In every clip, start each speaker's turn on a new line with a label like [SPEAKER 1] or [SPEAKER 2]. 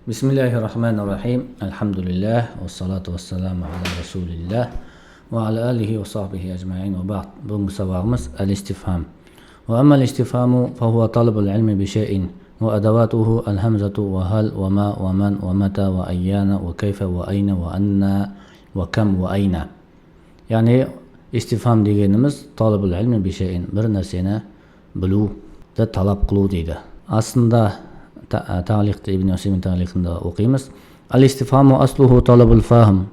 [SPEAKER 1] Бисмиллахи рахмани рахим. Альхамдулиллах, уассалату уассаламу аля расулиллах, уа аля алихи уа сахбихи ажмаин, уа ба'д. Бүгінгі сабағымыз әл-истифхам. Уа амма аль-истифхаму фахуа талабул илми би шайин, уа адаватуху аль-хамзату уа хал уа ма уа ман уа мата уа айяна уа кайфа уа айна уа анна уа кам уа айна. Яғни истифхам дегеніміз талабул илми би шайин, бір нәрсені білуді талап қылу дейді. Астында тағлиқты Ибн Усеймин тағлиқында оқимыз. Ал-истифхаму аслуху талабул фахм.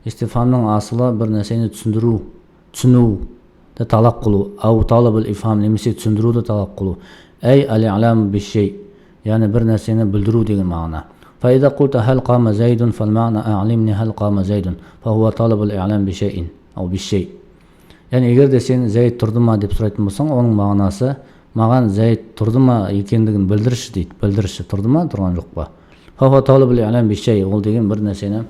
[SPEAKER 1] Истифхамның асылы бір нәрсені түсіндіру, түсінуді талап қылу, ау талабул ифхам немесе түсіндіруді талап қылу. Әй ал-i'лам биш-шей, яғни бір нәрсені білдіру деген мағына. فإذا قلت هل قام زيد فالمعنى أعلمني هل قام زيد فهو طلب الإعلام بشيء أو بالشيء. Яғни егер де сен Зайд тұрды ма деп сұрайтын болсаң, оның мағынасы маған Зайд тұрды ма екендігін білдірші дейді. Білдірші, тұрды ма, тұрған жоқ па? فهو طلب الإعلام بالشيء, ол деген бір нәрсені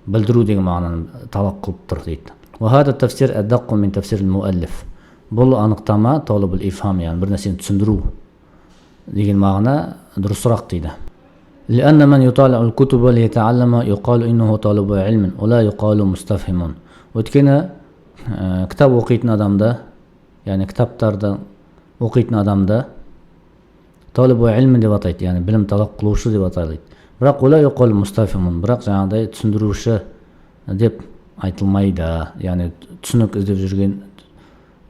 [SPEAKER 1] білдіру деген мағынаны талап қылып тұр дейді. وهذا التفسير أدق من تفسير المؤلف. Бұл анықтама طلب الإفهام, яғни бір нәрсені түсіндіру деген мағына дұрысырақ дейді. لأن من يطالع الكتب ليتعلم يقال إنه طالب علم ولا يقال مستفهم. Өйткені кітап оқитын адамды, яғни кітаптарды оқитын адамды талибу илм деп атайды, яғни білім талап қылушы деп атайды. Бірақ ولا يقال مستفهم, бірақ жаңағыдай түсіндіруші деп айтылмайды, яғни түсінік іздеп жүрген,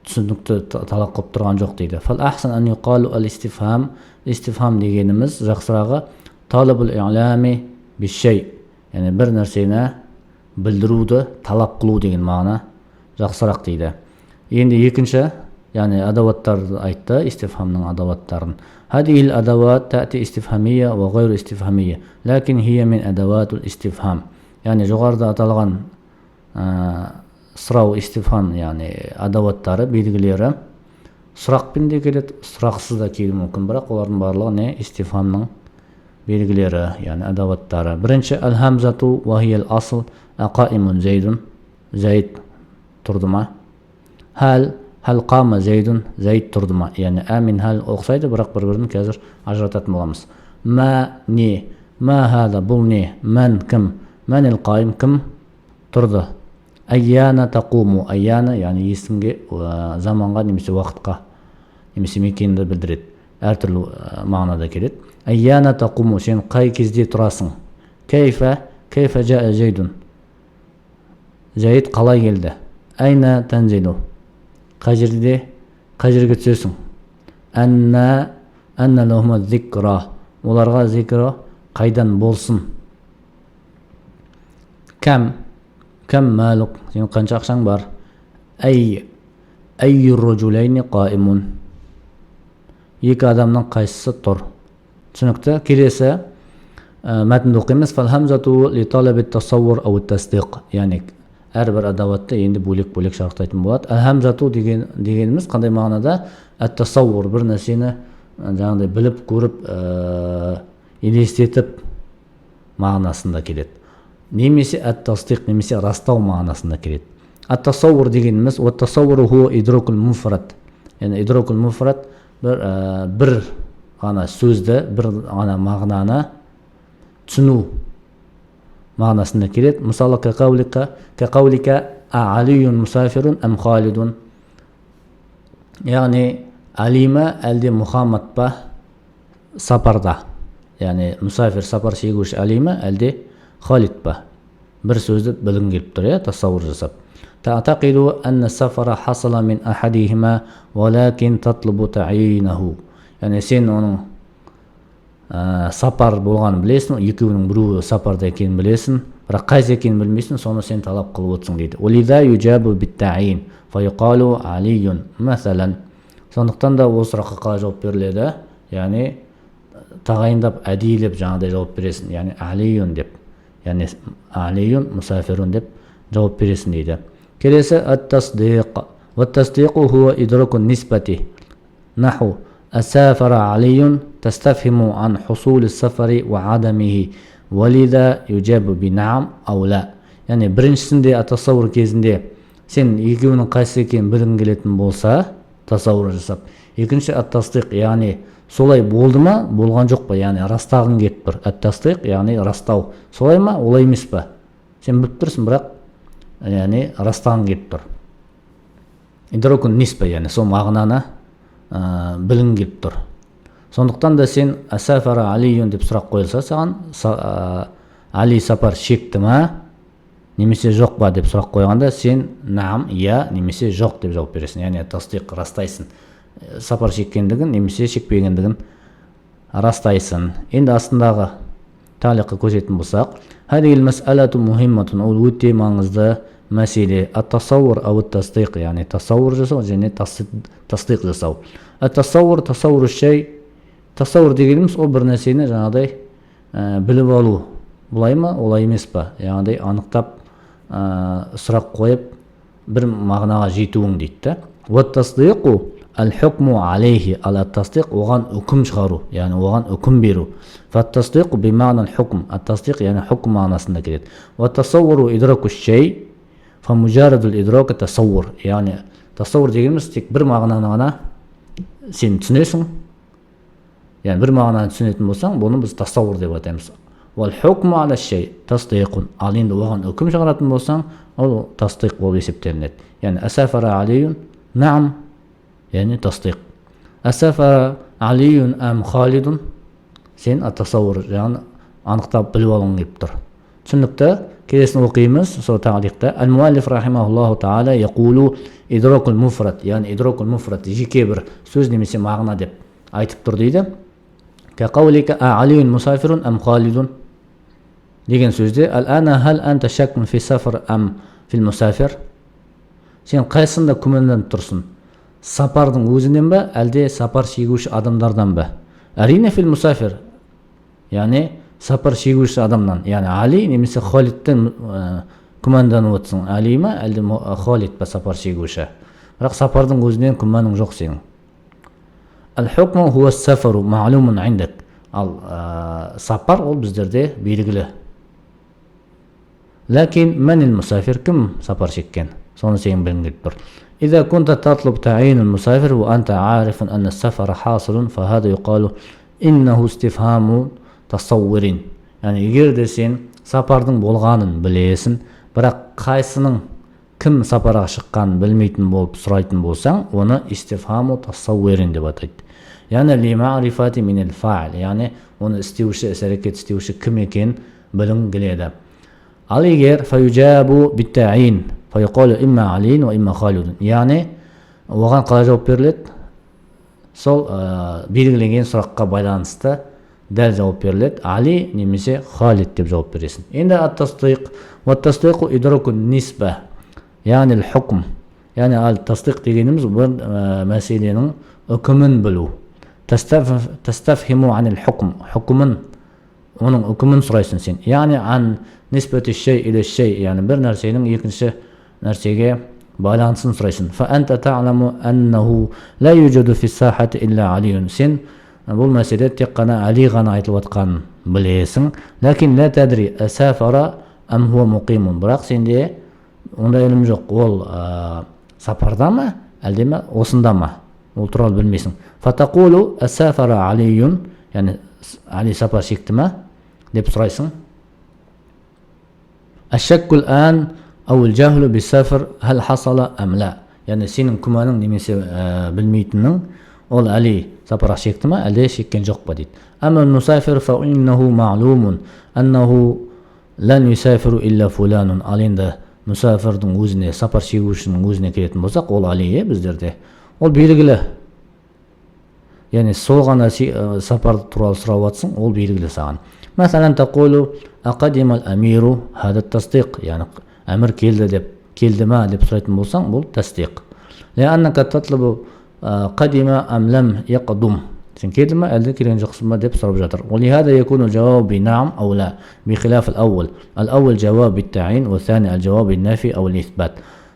[SPEAKER 1] түсінікті талап қылып тұрған жоқ дейді. فالأحسن أن يقال الاستفهام, истифхам дегеніміз жақсырағы талабул i'лами бишшей, яғни бір нәрсені білдіруді талап қылу деген мағына жақсырақ дейді. Енді екінші, яғни адаваттарды айтты, истифхамның адаваттарын. هذه الأدوات تأتي استفهامية وغير استفهامية لكن هي من أدوات الاستفهام. Яғни жоғарыда аталған сұрау истифхам, яғни адаваттары, белгілері сұрақпен де келеді, сұрақсыз да келуі мүмкін, бірақ олардың барлығы не истифхамның белгілері, яғни адаваттары. Бірінші әл-хамзату уа хия асл ақаимун зайдун, Зайд тұрды ма? Хал, хал қама зайдун, Зайд тұрды ма? Яғни ә мен хал ұқсайды, бірақ бір бірін қазір ажырататын боламыз. Ма не, ма хада бұл не, мән кім, мән қайым кім тұрды. Айяна тақуму, айяна яғни есімге, заманға немесе уақытқа немесе мекенді білдіреді, әртүрлі мағынада келеді. Айяна тақуму, сен қай кезде тұрасың? Кайфа, кайфа жаа зайдун, Зайд қалай келді? Айна танзилу, қай жерде, қай жерге түсесің? Әнна, әнна лахума зикра, оларға зикра қайдан болсын? Кәм, кәм малук, сенің қанша ақшаң бар? Әй, әйю рожулайни қаимун, екі адамның қайсысы тұр? Түсінікті. Келесі мәтінді оқимыз. Фалхамзату ли талаби тасаввур ау тасдиқ, яғни әрбір адаватты енді бөлек-бөлек шарықтайтын болады. Әл-хамзату деген дегеніміз қандай мағынада? Әт-тасаввур, бір нәрсені жаңағыдай біліп, көріп, елестетіп мағынасында келеді. Немесе әт-тасдиқ, немесе растау мағынасында келеді. Әт-тасаввур дегеніміз уат-тасаввуру хуа идрокул муфрад. Яғни идрокул муфрад бір ғана сөзді, бір ғана мағынаны түсіну мағынасында келеді. Мысалы, кақаулика алиюн мусафирун ам халидун, яғни Али ма, әлде Мұхаммад па сапарда, яғни мусафир сапар шегуші Али ма, әлде Халид па? Бір сөзді білгің келіп тұр, иә, тасауыр жасап. تعتقد أن السفر حصل من أحدهما ولكن تطلب تعيينه. Яғни сен оның сапар болғанын білесің, екеуінің біреуі сапарда екенін білесің, бірақ қайсы екенін білмейсің, соны сен талап қылып отырсың дейді. ولذا يجاب بالتعيين فيقال علي مثلا. Сондықтан да ол сұраққа қалай жауап беріледі? Яғни тағайындап, әдейілеп жаңағыдай жауап бересің, яғни алиюн деп, яғни алиюн мусафирун деп жауап бересің дейді. Келесі ат-тасдиқ. وَالتَّصْدِيقُ هُوَ إِدْرَاكُ النِّسْبَةِ نحو أسافر علي تستفهم عن حصول السفر وعدمه ولذا يجاب بنعم أو لا. Яғни біріншісінде тасауыр кезінде сен екеуінің қайсысы екенін білгің келетін болса, тасауыр жасап. Екінші ат-тасдиқ, яғни Солай болды ма, болған жоқ па, яғни растағың келіп тұр. Әт-тасдиқ, яғни растау. Солай ма, олай емес па? Сен біліп тұрсың, бірақ яғни растағың келіп тұр. Идрокун нисба, яғни сол мағынаны білгің келіп тұр. Сондықтан да сен асафара алиюн деп сұрақ қойылса саған, Али сапар шекті ма немесе жоқ па деп сұрақ қойғанда, сен наам, иә немесе жоқ деп жауап бересің. Яғни тасдиқ, растайсың. Сапар шеккендігін немесе шекпегендігін растайсың. Енді астындағы талиққа көшетін болсақ, хадихил масалату мухимматун, ол өте маңызды мәселе. Ат-тасаввур ау тасдиқ, яғни тасаввур жасау және тасдиқ жасау. Ат-тасаввур, тасаввур шай, тасаввур дегеніміз ол бір нәрсені жаңағыдай біліп алу. Бұлай ма, олай емес па? Яғни анықтап, сұрақ қойып бір мағынаға жетуің дейді да. Уат-тасдиқу әл-хукму алейхи, ал ат-тасдиқ оған үкім шығару, яғни оған үкім беру. Фат-тасдиқу бимағна аль-хукм, ат-тасдиқ яғни хукм мағынасында келеді. Уат-тасаввуру идраку шей, фамужарадул идраку тасаввур, яғни тасаввур дегеніміз тек бір мағынаны ғана сен түсінесің, яғни бір мағынаны түсінетін болсаң, бұны біз тасаввур деп атаймыз. Уал хукму аля шей тасдиқун, ал енді оған үкім шығаратын болсаң, ол тасдиқ болып есептелінеді. Яғни асафара алиюн, наам, яғни тасдиқ. Асафара алиюн ам халидун, сен тасаввур, яғни анықтап біліп алғың келіп тұр. Түсінікті? Келесін оқимыз, сол тағлиқта. Әл-муаллиф рахимахуллаху тағала яқулу идракул муфрад, яғни идракул муфрад жеке бір сөз немесе мағына деп айтып тұр дейді. Кақаулика а алиюн мусафирун ам халидун деген сөзде, әл-ана хал анта шаккун фи сафар ам фил мусафир, сен қайсында күмәнданып тұрсың? Сапардың өзінен бе, әлде сапар шегуші адамдардан ба? Әрине фил мусафир, яғни сапар шегуші адамнан, яғни Али немесе Халидтен күмәнданып отырсың. Али ма, әлде Халид па сапар шегуші? Бірақ сапардың өзінен күмәнің жоқ сенің. Әл-хукму хуа сафару ма'лумун индак. Ал сапар ол біздерде белгілі. Ләкин мәнил мусафир, кім сапар шеккен? Соны сен білгің келіп тұр. إذا كنت تطلب تعيين المسافر وأنت عارف أن السفر حاصل فهذا يقال إنه استفهام تصور. Яғни егер де сен сапардың болғанын білесің, бірақ қайсының кім сапарға шыққанын білмейтін болып сұрайтын болсаң, оны истифхаму тасаввурин деп атайды. Яғни ли ма'рифати минал фа'ил, яғни оны істеуші, іс әрекет істеуші кім екенін білгің келеді. Ал егер фаюджабу биттаин фаюқалу имма алиин уа имма халидун, яғни оған қалай жауап беріледі? Сол белгіленген сұраққа байланысты дәл жауап беріледі. Али немесе Халид деп жауап бересің. Енді ат-тасдиқ, уат-тасдиқу идраку нисба, яғни хукм, яғни ал-тасдиқ дегеніміз бір мәселенің үкімін білу. Тастафхиму анил хукм, хукмын, оның үкімін сұрайсың сен. Яғни ан нисбати шей иля шей, яғни бір нәрсенің екінші нәрсеге байланысын сұрайсың. Фа анта та'ламу аннаху ла юджаду фи сахати илля алиюн. Сен бұл мәселе тек қана Али ғана айтылып жатқанын білесің. Ләкин ла тадри асафара ам хуа муқимун. Бірақ сенде ондай ілім жоқ. Ол сапарда ма, әлде ме осында ма? Ол туралы білмейсің. Фатақулу асафара алиюн, яғни Али сапар шекті ма деп сұрайсың. Ашшаккул ан ауыл жахлу биссафар хал хасала ам ла. Яғни сенің күмәнің немесе білмейтінің ол Али сапарға шекті ма, әлде шеккен жоқ па дейді. Амма мусафир фа иннаху ма'лумун аннаху лан юсафиру илля фуланун. Ал енді мұсафирдің өзіне, сапар шегушінің өзіне келетін болсақ, ол Али, біздерде. Ол белгілі. Яғни сол ғана сапар туралы сұрап жатсың, ол белгілі саған. Мәсәлән, тақулу ақадима амиру хада тасдиқ, яғни әмір келді деп, келді ма деп сұрайтын болсаң, бұл тасдиқ. Ләаннака татлубу қадима ам лам яқдум. Сен келді ма, әлде келген жоқсың ба деп сұрап жатыр. ولهذا يكون الجواب بنعم أو لا بخلاف الأول. الأول جواب بالتعيين والثاني الجواب بالنفي أو الإثبات.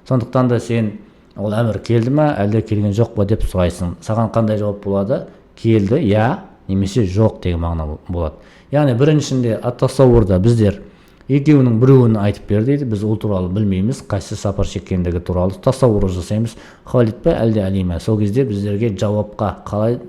[SPEAKER 1] Сондықтан да сен ол әмір келді ма, әлде келген жоқ па деп сұрайсың. Саған қандай жауап болады? Келді, я немесе жоқ деген мағына болады. Яғни біріншінде ат-тасаввурда біздер екеуінің біреуін айтып бер дейді. Біз ол туралы білмейміз, қайсы сапар шеккендігі туралы тасаввур жасаймыз. Халид па, әлде Али ма? Сол кезде біздерге жауапқа қалай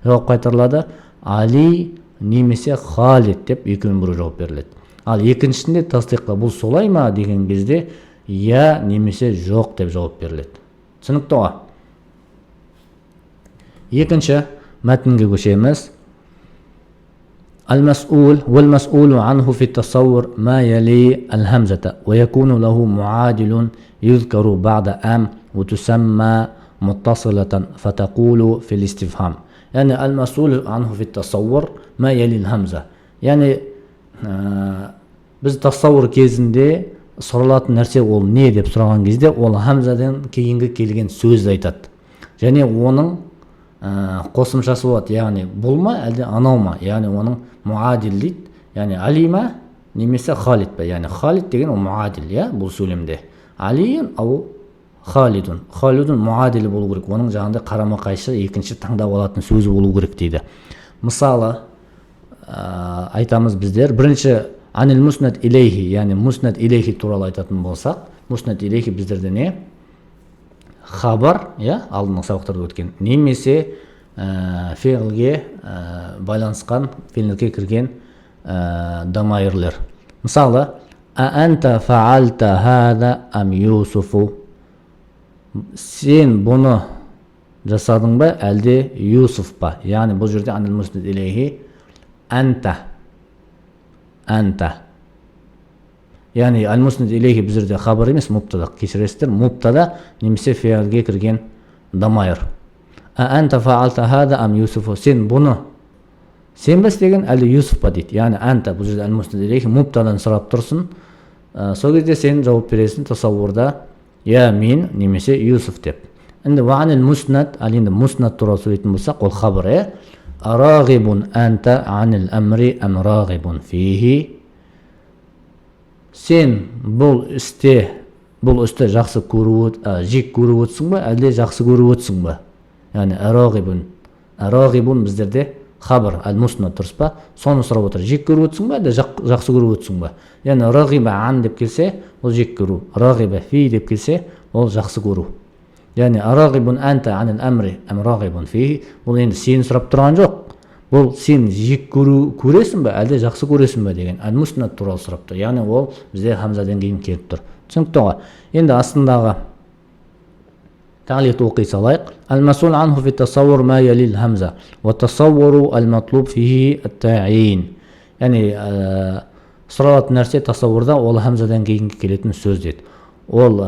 [SPEAKER 1] Жауап қайтарылады? Али немесе Халид деп екеуінің біреуі жауап беріледі. Ал екіншісінде тасдиққа бұл солай ма деген кезде иә немесе жоқ деп жауап беріледі. Түсінікті ғой? Екінші мәтінге көшеміз. المسؤول والمسؤول عنه في التصور ما يلي الهمزة ويكون له معادل يذكر بعد أم وتسمى متصلة فتقول في الاستفهام. يعني المسؤول عنه في التصور ما يلي الهمزة. Yani біз тасауыр кезінде сұралатын нәрсе ол не деп сұраған кезде ол хамзадан кейінгі келген сөзді айтады. Және оның қосымшасы болады, яғни бұл ма әлде анау ма, яғни оның муадил дейді, яғни Али ма немесе Халид па, яғни Халид деген ол муадил, иә, бұл сөйлемде Алиюн ау Халидун, Халидун муадилі болу керек, оның жаңағыдай қарама қайшы екінші таңдап алатын сөзі болу керек дейді. Мысалы, айтамыз біздер бірінші анил муснад илейхи, яғни муснад илейхи туралы айтатын болсақ, муснад илейхи біздерде не? Хабар, иә, алдыңғы сабақтарда өткен, немесе фиғылге байланысқан, фиғылге кірген дамайырлер. Мысалы, «Әнта фаалта хада ам Юсуфу?» Сен бұны жасадың ба, әлде Юсуф па? Яғни бұл жерде анил муснад илейхи әнта, әнта. Яғни әл-муснад илейхи бұл жерде хабар емес, мубтада, кешіресіздер, мубтада немесе фиғылге кірген дамайыр. Әнта фаалта хада ам Юсуфу? Сен бұны сен бе істеген, әлде Юсуф па дейді. Яғни әнта бұл жерде әл-муснад илейхи мубтадан сұрап тұрсын. Сол кезде сен жауап бересің тасауырда я мен немесе Юсуф деп. Енді уанил муснад, ал енді муснад туралы сөйлейтін болсақ, ол хабар, иә. Рағибун әнта анил әмри әм рағибун фихи? Сен бұл істе, бұл істі жақсы көріп, жек көріп отырсың ба, әлде жақсы көріп отырсың ба? Яғни рағибун, рағибун біздерде хабар, әл муснад, дұрыс па? Соны сұрап отыр. Жек көріп отырсың ба, әлде жақсы көріп отырсың ба? Яғни рағиба ан деп келсе, ол жек көру, рағиба фи деп келсе, ол жақсы көру. Яғни рағибун әнта анил әмри әм рағибун фихи, бұл енді сені сұрап тұрған жоқ. Бұл сен жек көру көресің бе, әлде жақсы көресің бе деген әл муснад туралы сұрап тұр. Яғни ол бізде хамзадан кейін келіп тұр. Түсінікті ғой? Енді астындағы тағлиқты оқи салайық. Әл-масул анху фи тасаввур ма ялил хамза ва тасаввуру әл-матлуб фихи ат-та'ин. Яғни сұралатын нәрсе тасаввурда ол хамзадан кейінгі келетін сөз дейді. Ол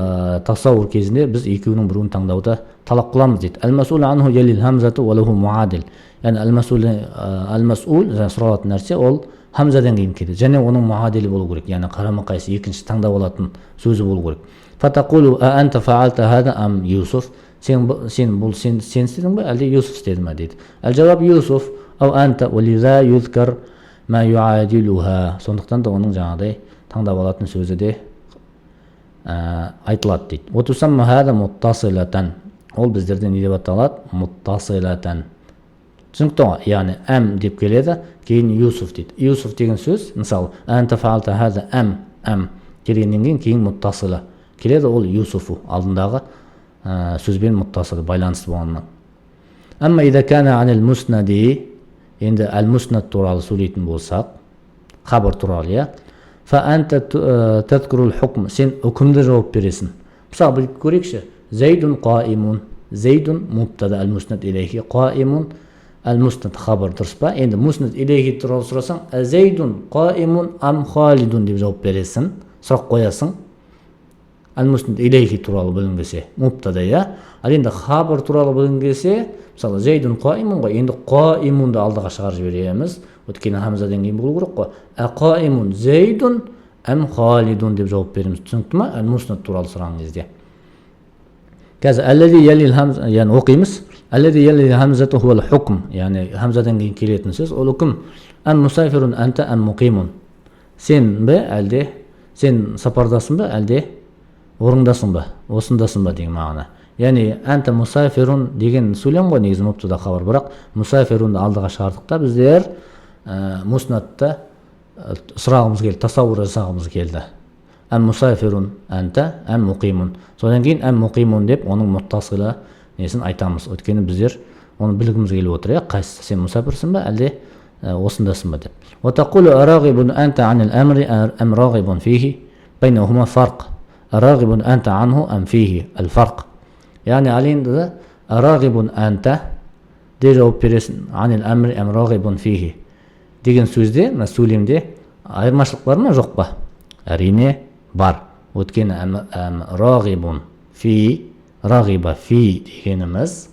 [SPEAKER 1] тасаввур кезінде біз екеуінің біреуін таңдауды талап қыламыз дейді. Әл-масул анху ялил хамзату ва лаху муадил. Яғни әл-масул сұралатын нәрсе ол хамзадан кейін келеді және оның муадилі болу керек, яғни қарама қайшы екінші таңдап алатын сөзі болу керек. Фатақулу а анта фаалта хада ам Юсуф? Сен бұл сен істедің бе, әлде Юсуф істеді ме дейді. Әл-жауап Юсуф ау анта ва лиза юзкар ма юадилуха. Сондықтан да оның жаңағыдай таңдап алатын сөзі де айтылады дейді. Ва тусамма хада муттасилатан. Ол біздерде не деп аталады? Муттасилатан. Түсінікті ғой? Яғни әм деп келеді, кейін Юсуф дейді. Юсуф деген сөз, мысалы, әнта фаалта хада әм, әм келгеннен кейін кейін муттасила келеді, ол Юсуфу алдындағы сөзбен муттасил байланысты болғаннан. Әмма ида кана анил муснади, енді әл муснад туралы сөйлейтін болсақ, хабар туралы, иә. Фа анта тадкурул хукм, сен үкімді жауап бересің. Мысалы, бір көрейікші. Зайдун қаимун, Зайдун мубтада әл муснад илейхи, қаимун әл муснад хабар, дұрыс па? Енді муснад илейхи туралы сұрасаң, Зайдун қаимун ам Халидун деп жауап бересің, сұрақ қоясың. Әл муснад илейхи туралы білгің келсе, мубтада, иә. Ал енді хабар туралы білгің келсе, мысалы, Зайдун қаимун ғой, енді қаимунды алдыға шығарып жібереміз. Өйткені хамзадан кейін болу керек қой. Ә қаимун Зайдун әм Халидун деп жауап береміз. Түсінікті ма? Әл муснад туралы сұраған кезде. Қазір әлләзи ялил хамза, яғни оқимыз. Әлләзи ялил хамзату хуал хукм, яғни хамзадан кейін келетін сөз ол үкім. Әм мусафирун анта әм муқимун. Сен бе, әлде сен сапардасың ба, әлде орындасың ба, осындасың ба деген мағына. Яғни әнта мусафирун деген сөйлем ғой негізі мубтада хабар, бірақ мусафирунды алдыға шығардық та біздер муснадта сұрағымыз келді, тасауыр жасағымыз келді. Әм мусафирун әнта әм муқимун. Содан кейін әм муқимун деп оның муттасила несін айтамыз. Өйткені біздер Оны білгіміз келіп отыр, иә, қайсысы, сен мұсапірсің ба, әлде осындасың ба деп. وتقول أراغب أنت عن الأمر أم راغب فيه بينهما فرق. أراغب أنت عنه أم فيه الفرق. Яғни ал енді أراغب أنت де жауап бересің, عن الأمر أم راغب فيه деген сөзде, мына сөйлемде айырмашылық бар ма, жоқ па? Әрине бар. Өйткені әм рағибун фи, рағиба фи дегеніміз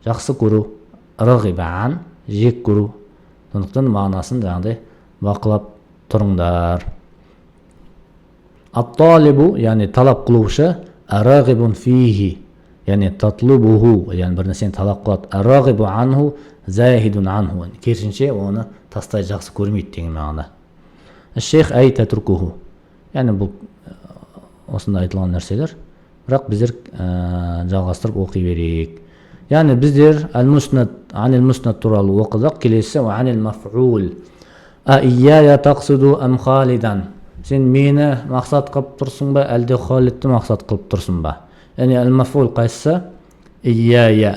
[SPEAKER 1] жақсы көру, рағиба ан жек көру. Сондықтан мағынасын жаңағыдай бақылап тұрыңдар. Ат-талибу, яғни талап қылушы, рағибун фихи, яғни татлубуху, яғни бір нәрсені талап қылады. Рағибу анху, захидун анху, керісінше оны тастай жақсы көрмейді деген мағына. Шейх әй татрукуху, яғни бұл осында айтылған нәрселер, бірақ біздер жалғастырып оқи берейік. Яғни біздер әл-муснад, анил-муснад туралы оқыдық. Келесі анил-маф'ул. А ияя тақсиду ам халидан. Сен мені мақсат қылып тұрсың ба, әлде Халидті мақсат қылып тұрсың ба? Яғни әл-маф'ул қайсысы? Ияя.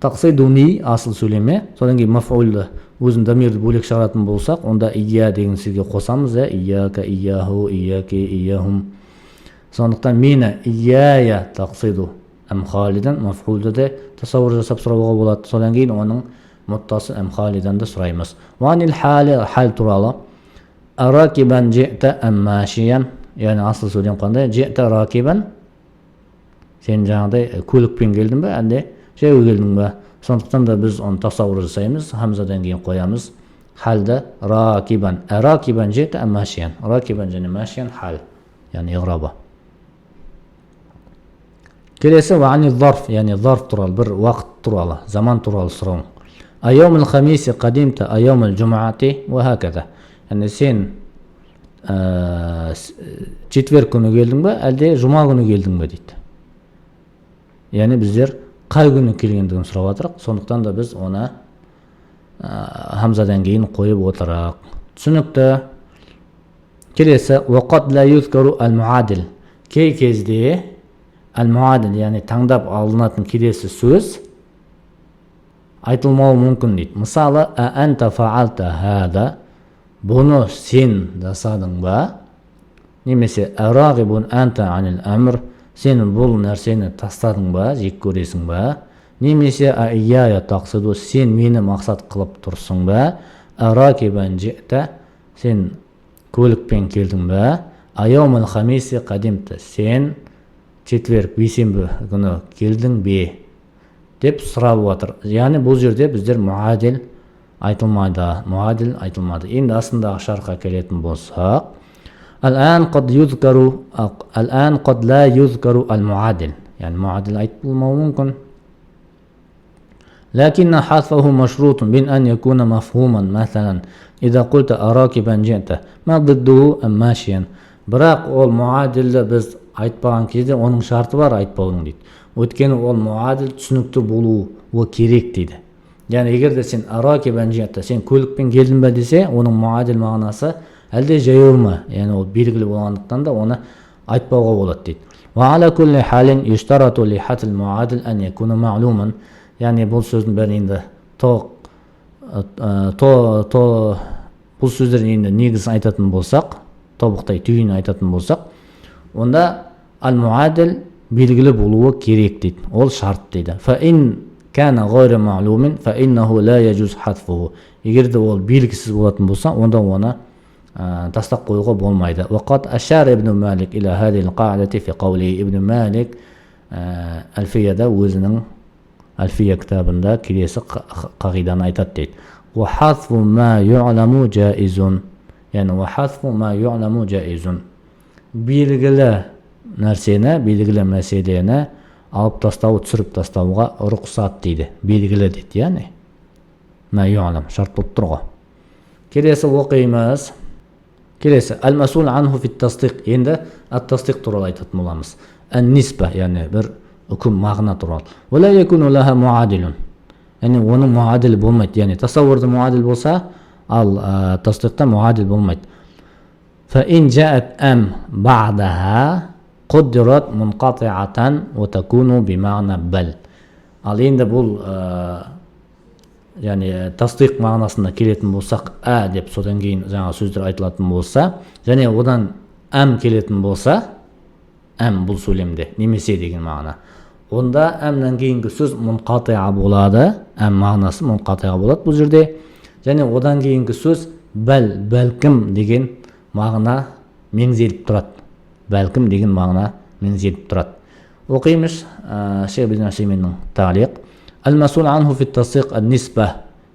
[SPEAKER 1] Тақсидуни асыл сөйлеме. Содан кейін маф'улды өзін дамирді бөлек шығаратын болсақ, онда ия деген сөзге қосамыз, иә, ияка, ияху, ияки, ияхум. Сондықтан мені ияя тақсиду әм халидан маф'улды де тасауыр жасап сұрауға болады. Содан кейін оның муттасы әм халиданды сұраймыз. Уанил хали, хал туралы. Ракибан жи'та әм машиян, яғни асыл сөйлем қандай? Жи'та ракибан, сен жаңағыдай көлікпен келдің бе, әлде жаяу келдің бе? Сондықтан да біз оны тасауыр жасаймыз, хамзадан кейін қоямыз халді ракибан. Ракибан жи'та әм машиян, ракибан және машиян хал, яғни иғрабы. Келесі уани зарф, яғни зарф туралы, бір уақыт туралы, заман туралы сұрау. Айаумул хамиси қадимта айаумул жумаати уа хаказа. Яғни сен четверг күні келдің бе, әлде жұма күні келдің бе дейді. Яғни біздер қай күні келгендігін сұрап жатырық, сондықтан да біз оны хамзадан кейін қойып отырық. Түсінікті. Келесі уақат ла юзкару әл-муадил. Кей кезде әл-муадил, яғни таңдап алынатын келесі сөз айтылмауы мүмкін дейді. Мысалы, ә анта фаалта хада, бұны сен жасадың ба? Немесе рағибун анта анил әмр, сен бұл нәрсені тастадың ба, жек көресің ба? Немесе ияя тақсиду, сен мені мақсат қылып тұрсың ба? Ракибан жи'та, сен көлікпен келдің ба? Айаумул хамиси қадимта, сен четверг, бейсенбі күні келдің бе деп сұрап отыр. Яғни бұл жерде біздер муадил айтылмайды, муадил айтылмады. Енді астындағы шархқа келетін болсақ, الآن قد يذكر الآن قد لا يذكر المعادل، يعني معادل айтылмауы мүмкін. لكن حذفه مشروط بأن يكون مفهوما. مثلا إذا قلت أراكبا جئت ما ضده أم ماشيا. Бірақ ол муадилді біз айтпаған кезде оның шарты бар айтпаудың дейді. Өйткені ол муадил түсінікті болуы керек дейді. Яғни егер де сен аракибан жи'та, сен көлікпен келдің бе десе, оның муадил мағынасы әлде жаяу ма, яғни ол белгілі болғандықтан да оны айтпауға болады дейді. وعلى كل حال يشترط لحذف المعادل أن يكون معلوما. Яғни бұл сөздің бәрі енді то то то бұл сөздердің енді негізін айтатын болсақ, тобықтай түйін айтатын болсақ, онда әл-муадил белгілі болуы керек дейді. Ол шарт дейді. فإن كان غير معلوم فإنه لا يجوز حذفه. Егер де ол белгісіз болатын болса, онда оны тастап қоюға болмайды. وقد أشار ابن مالك إلى هذه القاعدة في قوله. Ибн Малик Әлфияда, өзінің Әлфия кітабында келесі қағиданы айтады дейді. وحذف ما يعلم جائز. Яғни وحذف ما يعلم جائز. Белгілі нәрсені, белгілі мәселені алып тастау, түсіріп тастауға рұқсат дейді. Белгілі дейді, яғни ма ю'лам шарт болып тұр ғой. Келесі оқимыз. Келесі әл-масул анху фит тасдиқ. Енді ат-тасдиқ туралы айтатын боламыз. Ән-нисба, яғни бір үкім, мағына туралы. Уа ла якуну лаха муадилун. Яғни оның муадилі болмайды. Яғни тасаввурда муадил болса, ал тасдиқта муадил болмайды. فإن جاءت أم بعدها قدرت منقطعة وتكون بمعنى بل. Ал енді бұл яғни тасдиқ мағынасында келетін болсақ, ә деп содан кейін жаңа сөздер айтылатын болса, және одан әм келетін болса, әм бұл сөйлемде немесе деген мағына, онда әмнен кейінгі сөз мұнқатиа болады, әм мағынасы мұнқатиа болады бұл жерде, және одан кейінгі сөз бәл, бәлкім деген мағына меңзеліп тұрады, бәлкім деген мағына меңзеліп тұрады. Оқимыз Шейх ибн Усайминнің тағлиқ. Әл-масул анху фи тасдиқ ан-нисба,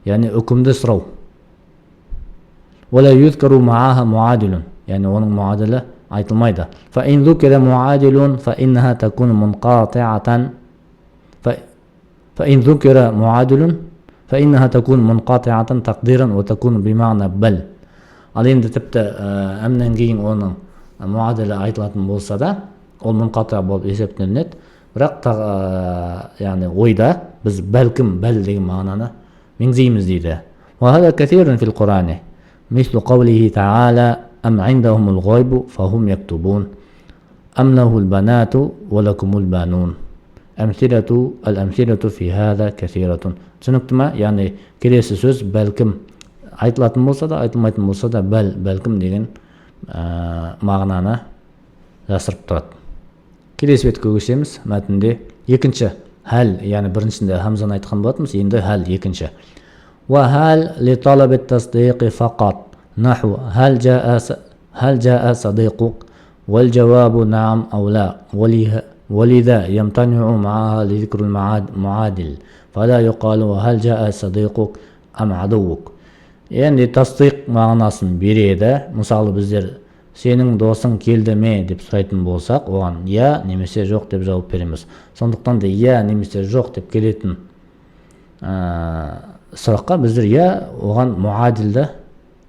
[SPEAKER 1] яғни үкімді сұрау. Уа ла юзкару мааха муадилун, яғни оның муадилі айтылмайды. Фа ин зукира муадилун фа иннаха такуну мунқатиатан, фа ин зукира муадилун фа иннаха такуну мунқатиатан тақдиран уа такуну бимаъна бал. Ал енді тіпті әмнен кейін оның муадилі айтылатын болса да, ол мұнқата болып есептелінеді. Бірақ яғни ойда біз бәлкім, бәл деген мағынаны меңзейміз дейді. Уа хаза кәсирун фил Құрани, мислу қаулихи таала, ам индахумул ғайбу фахум яктубун, ам лахул банату ва лакумул банун. Әмсилату, әл әмсилату фи хаза кәсиратун. Түсінікті ма? Яғни келесі сөз бәлкім айтылатын болса да, айтылмайтын болса да, бәл, бәлкім деген мағынаны жасырып тұрады. Келесі бетке көшеміз. Мәтінде екінші хәл, яғни біріншінде хамзаны айтқан болатынбыз, енді хәл екінші. Уа хәл ли талаб ат-тасдиқи фақат. Наху хәл жаа хәл жаа садиқук вал жавабу наам ау ла. Валида ямтаниу мааха ли зикрул муадил. Фала юқалу хәл жаа садиқук ам адуук. Яғни тасдиқ мағынасын береді. Мысалы, біздер сенің досың келді ме деп сұрайтын болсақ, оған иә немесе жоқ деп жауап береміз. Сондықтан да иә немесе жоқ деп келетін сұраққа біздер иә оған муадилді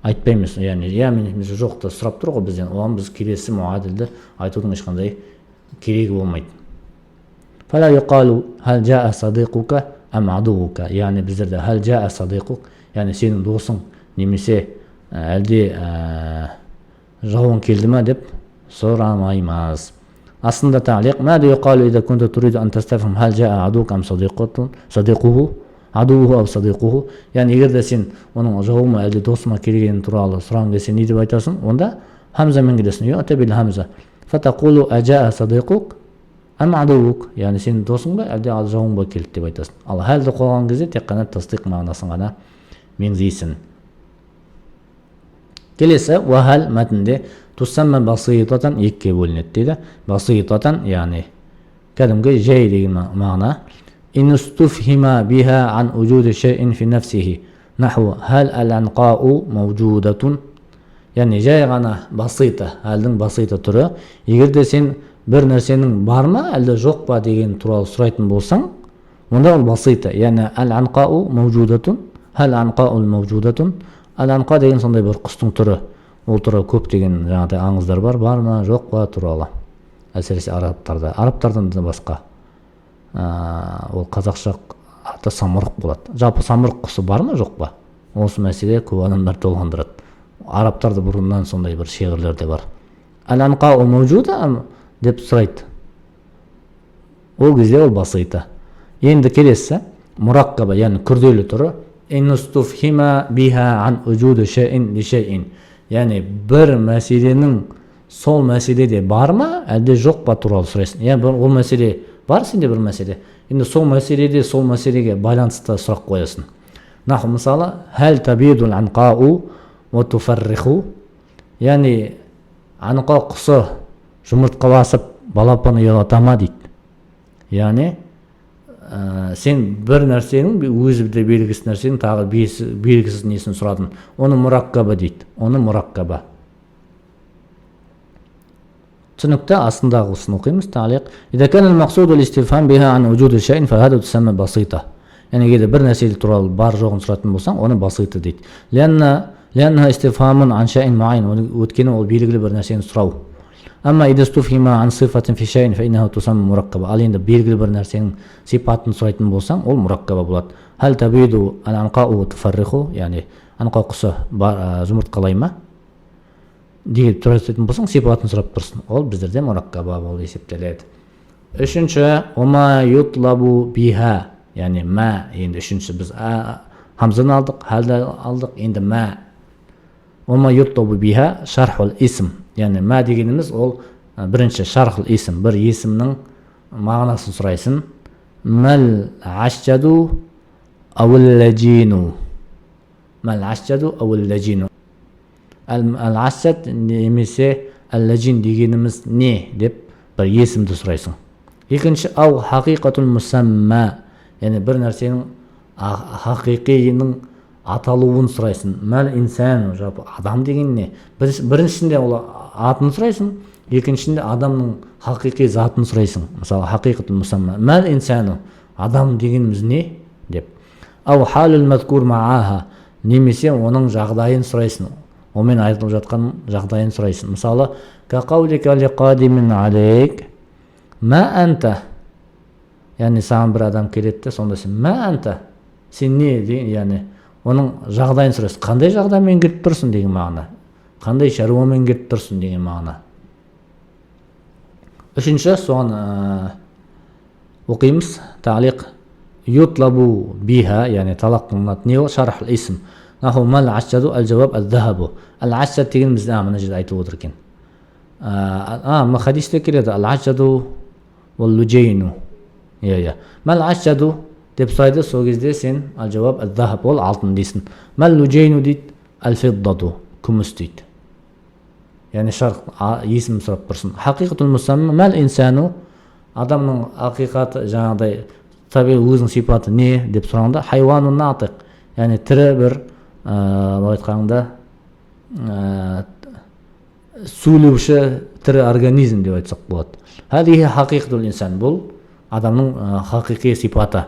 [SPEAKER 1] айтпаймыз. Яғни иә немесе жоқты сұрап тұр ғой бізден, оған біз келесі муадилді айтудың ешқандай керегі болмайды. Фала юқалу хал жаа садиқука ам адуука. Яғни біздерде хал жаа садиқук, яғни сенің досың немесе әлде жауың келді ма деп сұрамаймыз. Астында тағлиқ. Ма юқалу иза кунта туриду ан тастафхим хал жаа адуука ам садиқутун, садиқуху, адууху ау садиқуху. Яғни егер де сен оның жауы ма әлде досы ма келгені туралы сұрағың келсе, не деп айтасың? Онда хамзамен келесің. Юъта бил хамза. Фатақулу ажаа садиқук ам адуук. Яғни сенің досың ба әлде жауың ба келді деп айтасың. Ал хәлді қойған кезде тек қана тасдиқ мағынасын ғана меңзейсің. Келесі уа хәл мәтінде туссамма баситатан екіге бөлінеді дейді. Баситатан, яғни кәдімгі жай деген мағына. Ин устуфхима биха ан уджуди шайин фи нафсихи. Наху хал әл анқау мавжудатун. Яғни жай ғана басита, хәлдің басита түрі. Егер де сен бір нәрсенің бар ма әлде жоқ па деген туралы сұрайтын болсаң, онда ол басита. Яғни әл анқау мавжудатун, хал анқау мавжудатун. Әл анқа деген сондай бір құстың түрі. Ол туралы көптеген жаңағыдай аңыздар бар, бар ма, жоқ па туралы. Әсіресе арабтарда. Арабтардан да басқа. Ол қазақша аты самұрық болады. Жалпы самұрық құсы бар ма, жоқ па? Осы мәселе көп адамдар толғандырады. Арабтарда бұрыннан сондай бір шиғырлер де бар. Әл анқау мавжуда деп сұрайды. Ол кезде ол басита. Енді келесі мураккаба, яғни күрделі түрі. Ин устуфхима биха ан уджуди шайин ли шайин. Яғни бір мәселенің сол мәселеде бар ма, әлде жоқ па туралы сұрайсың. Яғни ол мәселе бар, сенде бір мәселе. Енді сол мәселеде сол мәселеге байланысты сұрақ қоясың. Наху мысалы, хәл табидул анқау уа туфарриху. Яғни анқа құсы жұмыртқа басып балапан ұялата ма дейді. Яғни сен бір нәрсенің өзі де белгісіз нәрсенің тағы белгісіз несін сұрадың. Оны мураккаба дейді. Оны мураккаба. Түсінікті, астындағы осыны оқимыз. Тағлиқ. Иза кана ал-мақсуду ал-истифхам биха ан вуджуди шайин фа хаза тусамма басита. Яғни егер де бір нәрсе туралы бар жоғын сұрайтын болсаң, оны басита дейді. Лианна истифхамун ан шайин муайян. Өйткені ол белгілі бір нәрсені сұрау. Амма иза стуфхима ан сифатин фи шайин фа иннаху тусамма мураккаба. Ал енді белгілі бір нәрсенің сипатын сұрайтын болсаң, ол мураккаба болады. Хал табиду ал-анқау туфарриху, яғни анқа құсы жұмыртқалай ма деп сұрайтын болсаң, сипатын сұрап тұрсың. Ол біздерде мураккаба болып есептеледі. Үшінші, ума ютлабу биха, Яғни мә, енді үшінші біз хамзаны алдық, хәлді алдық, енді мә. Ома ютлабу биха шархул исм. Яғни мә дегеніміз ол бірінші шархул исм, бір есімнің мағынасын сұрайсың. Мәл ашжаду ауыл-ләжину. Мәл ашжаду ауыл-ләжину. Әл ашжад немесе әл-ләжин дегеніміз не деп бір есімді сұрайсың. Екінші, ау хақиқатул мусамма, яғни бір нәрсенің хақиқиінің аталуын сұрайсың. Мәл инсан, жалпы адам деген не? Біріншісінде ол атын сұрайсың, екіншісінде адамның хақиқи затын сұрайсың. Мысалы, хақиқатул мусамма, мәл инсану, адам дегеніміз не деп. Ау халул мазкур мааха, немесе оның жағдайын сұрайсың. Онымен айтылып жатқан жағдайын сұрайсың. Мысалы, кақаулика лиқадимин алейк мә анта, яғни саған бір адам келеді де, сонда сен мә анта, сен не деген, яғни оның жағдайын сұрайсың. Қандай жағдаймен келіп тұрсың деген мағына, қандай шаруамен келіп тұрсың деген мағына. Үшінші, соған оқимыз. Таалиқ ютлабу биха, яғни талап қылынады. Не ол? Шархул исм. Наху мал ашжаду, әл жауап әл захабу. Әл ашжад деген бізде мына жерде айтылып отыр екен. Мына хадисте келеді. Әл ашжаду уал лужейну. Иә, иә. Мал ашжаду деп сұрайды, сол кезде сен әл жауап әл захаб, ол алтын дейсің. Мал лужейну дейді, әл фиддату, күміс дейді. Яғни шарх есім сұрап тұрсың. Хақиқатул мусамма мал инсану, адамның ақиқаты жаңағыдай табиғи өзінің сипаты не деп сұрағанда, хайуанун натиқ, яғни тірі бір, былай айтқанда, сөйлеуші тірі организм деп айтсақ болады. Хадихи хақиқатул инсан, бұл адамның хақиқи сипаты.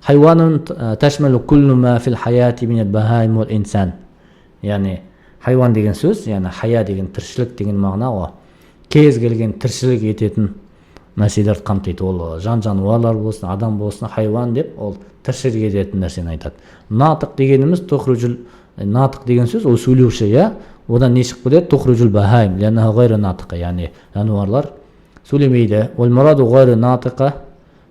[SPEAKER 1] Хайуанун ташмалу куллу ма фил хаяти минал бахаим уал инсан. Яғни хайуан деген сөз, яғни хая деген тіршілік деген мағына ғой. Кез келген тіршілік ететін нәрселерді қамтиды. Ол жан жануарлар болсын, адам болсын, хайуан деп ол тіршілік ететін нәрсені айтады. Натық дегеніміз тухружул, натық деген сөз ол сөйлеуші, иә. Одан не шығып кетеді? Тухружул бахаим, ләннаху ғайру натықа, яғни жануарлар сөйлемейді. Уал мураду ғайру натықа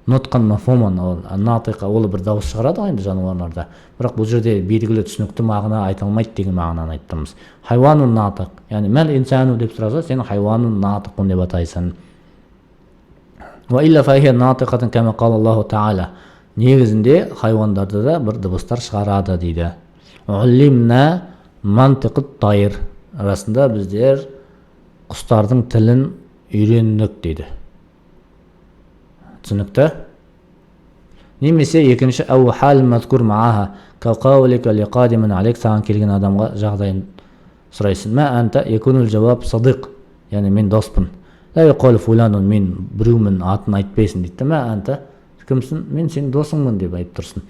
[SPEAKER 1] нутқан мафхуман, ол натықа ол бір дауыс шығарады ғой енді жануарларда, бірақ бұл жерде белгілі түсінікті мағына айта алмайды деген мағынаны айтып тұрмыз. Хайуанун натық, яғни мәл инсану деп сұраса, сен хайуанун натықун деп атайсың. Уа илля фахия натиқатун кама қала Аллаху тағала. Негізінде хайуандарда да бір дыбыстар шығарады дейді. Улимна мантиқут тайр, расында біздер құстардың тілін үйрендік дейді. Түсінікті? Немесе екінші, әу хал мазкур мааха кақаулика лиқадимин алейк, саған келген адамға жағдайын сұрайсың. Мә анта, якунул жауап садиқ, яғни мен доспын. Ла юқалу фуланун, мен біреумін, атын айтпайсың дейді. Мә анта, кімсің? Мен сенің досыңмын деп айтып тұрсың.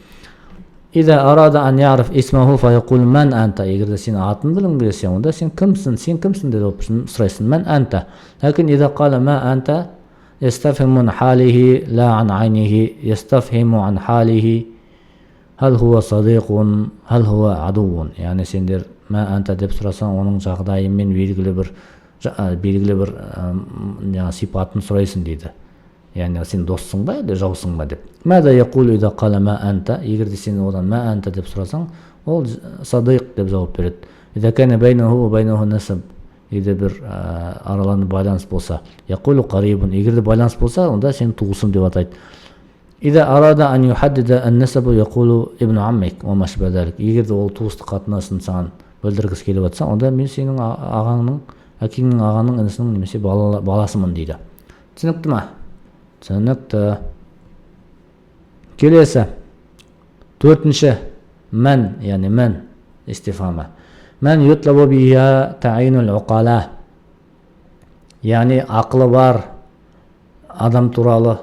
[SPEAKER 1] Иза арада ан яриф исмаху фаяқул ман анта, егер де сен атын білгің келсе, онда сен кімсің, сен кімсің деп сұрайсың. Ман анта. Ләкин иза қала ма анта يستفهم عن حاله لا عن عينه، يستفهم عن حاله هل هو صديق هل هو عدو. Яғни сендер мә анта деп сұрасаң, оның жағдайымен белгілі бір жаңағы сипатын сұрайсың дейді. Яғни сен доссың ба әлде жаусың ба деп. Мада яқулу иза қала ма анта, егер де сен одан мә анта деп сұрасаң, ол садиқ деп жауап береді. Иза кана байнаху ва байнаху насаб, егер бір араларында байланыс болса, яқулу қарибун, егер де байланыс болса, онда сен туысым деп атайды. Иза арада ан юхаддида ан-насабу яқулу ибну аммик ва ма ашба залик, егер де ол туыстық қатынасын саған білдіргісі келіп жатса, онда мен сенің ағаңның, әкеңнің ағаңның інісінің немесе баласымын дейді. Түсінікті ма? Түсінікті. Келесі төртінші, мән, яғни мән истифамы. Мән ютлабу биха та'инул уқала, яғни ақылы бар адам туралы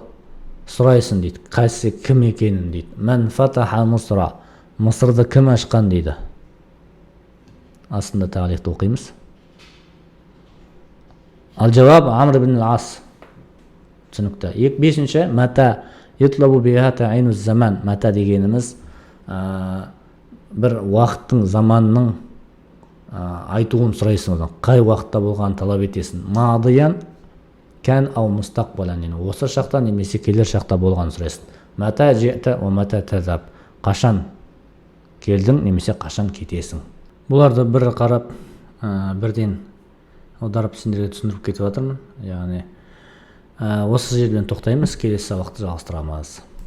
[SPEAKER 1] сұрайсың дейді, қайсы кім екенін дейді. Мән фатаха Мысра, Мысырды кім ашқан дейді. Астында тағлиқты оқимыз. Ал жауап Амр ибн Ас. Түсінікті. Бесінші, мәта ютлабу биха та'ину заман. Мәта дегеніміз бір уақыттың, заманның айтуын сұрайсың одан. Қай уақытта болғанын талап етесің. Мадиян кән ау мустақбалан, яғни осы шақта немесе келер шақта болғанын сұрайсың. Мата жи'та уа мата тадхаб. Қашан келдің немесе қашан кетесің. Бұларды бір қарап, бірден аударып, сендерге түсіндіріп кетіп жатырмын. Яғни осы жерден тоқтаймыз, келесі сабақты жалғастырамыз.